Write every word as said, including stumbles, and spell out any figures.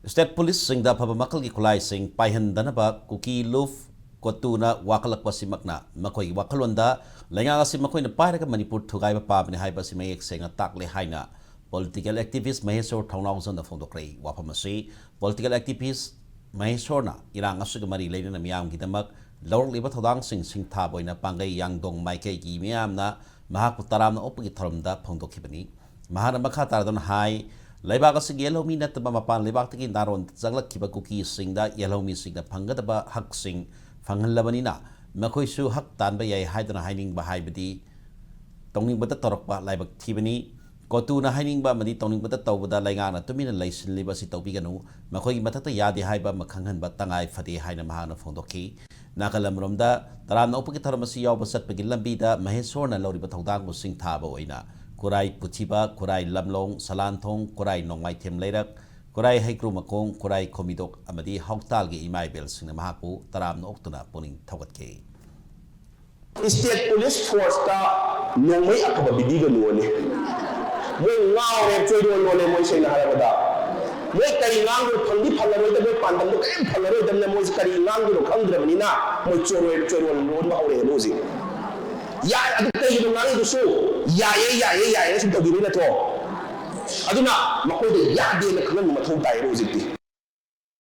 State ꯄꯨꯂꯤꯁꯁꯤꯡꯗ ꯑꯐꯕ ꯃꯈꯜꯒꯤ ꯈꯨꯠꯂꯥꯏꯁꯤꯡ ꯄꯥꯏꯍꯟꯗꯅꯕ ꯀꯨꯀꯤ ꯂꯨꯐ ꯀꯣꯇꯨꯅ ꯋꯥꯀꯠꯂꯛꯄ ꯑꯁꯤꯃꯛꯅ ꯃꯈꯣꯏꯒꯤ ꯋꯥꯈꯜꯂꯣꯟꯗ ꯂꯩꯉꯥꯛ ꯑꯁꯤ ꯃꯈꯣꯏꯅ ꯄꯥꯏꯔꯒ ꯃꯅꯤꯄꯨꯔ ꯊꯨꯒꯥꯏꯕ ꯄꯥꯝꯕꯅꯤ ꯍꯥꯏꯕ ꯑꯁꯤ ꯃꯌꯦꯛ ꯁꯦꯡꯅ ꯇꯥꯛꯂꯦ ꯍꯥꯏꯅ ꯄꯣꯂꯤꯇꯤꯀꯦꯜ ꯑꯦꯛꯇꯤꯚꯤꯁ꯭ꯠ ꯃꯍꯦꯁꯣꯔ ꯊꯧꯅꯥꯎꯖꯝꯅ ꯐꯣꯡꯗꯣꯛꯈ꯭ꯔꯦ꯫ ꯋꯥꯐꯝ ꯑꯁꯤ ꯄꯣꯂꯤꯇꯤꯀꯦꯜ ꯑꯦꯛꯇꯤꯚꯤꯁ꯭ꯠ ꯃꯍꯦꯁꯣꯔꯅ ꯏꯔꯥꯡ ꯑꯁꯤꯒ ꯃꯔꯤ ꯂꯩꯅꯅ ꯃꯤꯌꯥꯝꯒꯤꯗꯃꯛ ꯂꯧꯔꯛꯂꯤꯕ ꯊꯧꯗꯥꯡꯁꯤꯡ ꯁꯤꯡꯊꯥꯕ ꯑꯣꯏꯅ ꯄꯥꯡꯒꯩ ꯌꯥꯡꯗꯣꯡ ꯃꯥꯏꯀꯩꯒꯤ ꯃꯤꯌꯥꯝꯅ ꯃꯍꯥꯛꯄꯨ ꯇꯔꯥꯝꯅ ꯑꯣꯛꯄꯒꯤ ꯊꯧꯔꯝꯗ ꯐꯣꯡꯗꯣꯛꯈꯤꯕꯅꯤ꯫ ꯃꯍꯥꯛꯅ ꯃꯈꯥ ꯇꯥꯔꯗꯨꯅ ꯍꯥꯏ, ꯂꯩꯕꯥꯛ ꯑꯁꯤꯒꯤ ꯌꯦꯜꯍꯧꯃꯤ ꯅꯠꯇꯕ ꯃꯄꯥꯟ ꯂꯩꯕꯥꯛꯇꯒꯤ ꯅꯥꯔꯣꯟ ꯆꯪꯂꯛꯈꯤꯕ ꯀꯨꯀꯤꯁꯤꯡꯗ ꯌꯦꯜꯍꯧꯃꯤꯁꯤꯡꯅ ꯐꯪꯒꯗꯕ ꯍꯛꯁꯤꯡ ꯐꯪꯍꯜꯂꯕꯅꯤꯅ ꯃꯈꯣꯏꯁꯨ ꯍꯛ ꯇꯥꯟꯕ ꯌꯥꯏ ꯍꯥꯏꯗꯨꯅ ꯍꯥꯏꯅꯤꯡꯕ ꯍꯥꯏꯕꯗꯤ ꯇꯧꯅꯤꯡꯕꯗ ꯇꯧꯔꯛꯄ ꯂꯥꯏꯕꯛ ꯊꯤꯕꯅꯤ꯫ ꯀꯣꯇꯨꯅ ꯍꯥꯏꯅꯤꯡꯕ ꯑꯃꯗꯤ ꯇꯧꯅꯤꯡꯕꯗ ꯇꯧꯕꯗ ꯂꯩꯉꯥꯛꯅ ꯇꯨꯃꯤꯟꯅ ꯂꯩꯁꯤꯜꯂꯤꯕ ꯑꯁꯤ ꯇꯧꯕꯤꯒꯅꯨ꯫ ꯃꯈꯣꯏꯒꯤ ꯃꯊꯛꯇ ꯌꯥꯗꯦ ꯍꯥꯏꯕ ꯑꯃ ꯈꯪꯍꯟꯕ ꯇꯉꯥꯏ ꯐꯗꯦ ꯍꯥꯏꯅ ꯃꯍꯥꯛꯅ ꯐꯣꯡꯗꯣꯛꯈꯤ꯫ ꯅꯥꯀꯜ ꯑꯃꯔꯣꯝꯗ ꯇꯔꯥꯝꯅ ꯑꯣꯛꯄꯒꯤ ꯊꯧꯔꯝ ꯑꯁꯤ ꯌꯥꯎꯕ ꯆꯠꯄꯒꯤ ꯂꯝꯕꯤꯗ ꯃꯍꯦꯁꯣꯔꯅ ꯂꯧꯔꯤꯕ ꯊꯧꯗꯥꯡꯕꯨ ꯁꯤꯡꯊꯥꯕ ꯑꯣꯏꯅ ꯈꯨꯔꯥꯏ ꯄꯨꯊꯤꯕ, ꯈꯨꯔꯥꯏ ꯂꯝꯂꯣꯡ, ꯁꯂꯥꯟꯊꯣꯡ, ꯈꯨꯔꯥꯏ ꯅꯣꯡꯃꯥꯏꯊꯦꯝ ꯂꯩꯔꯛ, ꯈꯨꯔꯥꯏ ꯍꯩꯀ꯭ꯔꯨ ꯃꯈꯣꯡ, ꯈꯨꯔꯥꯏ ꯈꯣꯃꯤꯗꯣꯛ ꯑꯃꯗꯤ ꯍꯥꯎꯇꯥꯜꯒꯤ ꯏꯃꯥ ꯏꯕꯦꯜꯁꯤꯡꯅ ꯃꯍꯥꯛꯄꯨ ꯇꯔꯥꯝꯅ ꯑꯣꯛꯇꯨꯅ ꯄꯨꯛꯅꯤꯡ ꯊꯧꯒꯠꯈꯤ꯫ ꯏꯁꯇꯦꯠ ꯄꯨꯂꯤꯁ ꯐꯣꯔꯁꯇ ꯅꯣꯡꯃꯩ ꯑꯐꯕ ꯄꯤꯕꯤꯒꯅꯨꯅꯦ꯫ ꯃꯣꯏ ꯉꯥꯎꯔꯦ, ꯆꯣꯏꯔꯣꯜ ꯂꯣꯜꯂꯦ꯫ ꯃꯣꯏ ꯁꯦꯡꯅ ꯍꯥꯏꯔꯕꯗ ꯃꯣꯏ ꯀꯔꯤ ꯉꯥꯡꯗꯣꯏꯅꯣ? ꯐꯪꯗꯤ ꯐꯪꯉꯔꯣꯏꯗꯕ, ꯃꯣꯏ ꯄꯥꯟꯗꯝꯗꯣ ꯀꯔꯤꯝ ꯐꯪꯉꯔꯣꯏꯗꯕꯅꯤꯅ ꯃꯣꯏꯁꯦ ꯀꯔꯤ ꯉꯥꯡꯗꯣꯏꯅꯣ ꯈꯪꯗ꯭ꯔꯕꯅꯤꯅ ꯃꯣꯏ ꯆꯣꯏꯔꯣꯜ ꯆꯣꯏꯔꯣꯜ ꯂꯣꯟꯕ ꯍꯧꯔꯛꯑꯦꯕ ꯍꯧꯖꯤꯛ꯫ ꯌꯥꯏ, ꯑꯗꯨ ꯀꯩꯒꯤꯅꯣ ꯉꯥꯡꯉꯤꯗꯨꯁꯨ? ꯌꯥꯏꯌꯦ, ꯌꯥꯏꯌꯦ, ꯌꯥꯏꯌꯦꯅ ꯁꯨꯝ ꯇꯧꯈꯤꯕꯩ ꯅꯠꯇ꯭ꯔꯣ? ꯑꯗꯨꯅ ꯃꯈꯣꯏꯗ ꯌꯥꯗꯦꯅ ꯈꯪꯍꯟꯕ ꯃꯊꯧ ꯇꯥꯏꯌꯦꯕ ꯍꯧꯖꯤꯛꯇꯤ꯫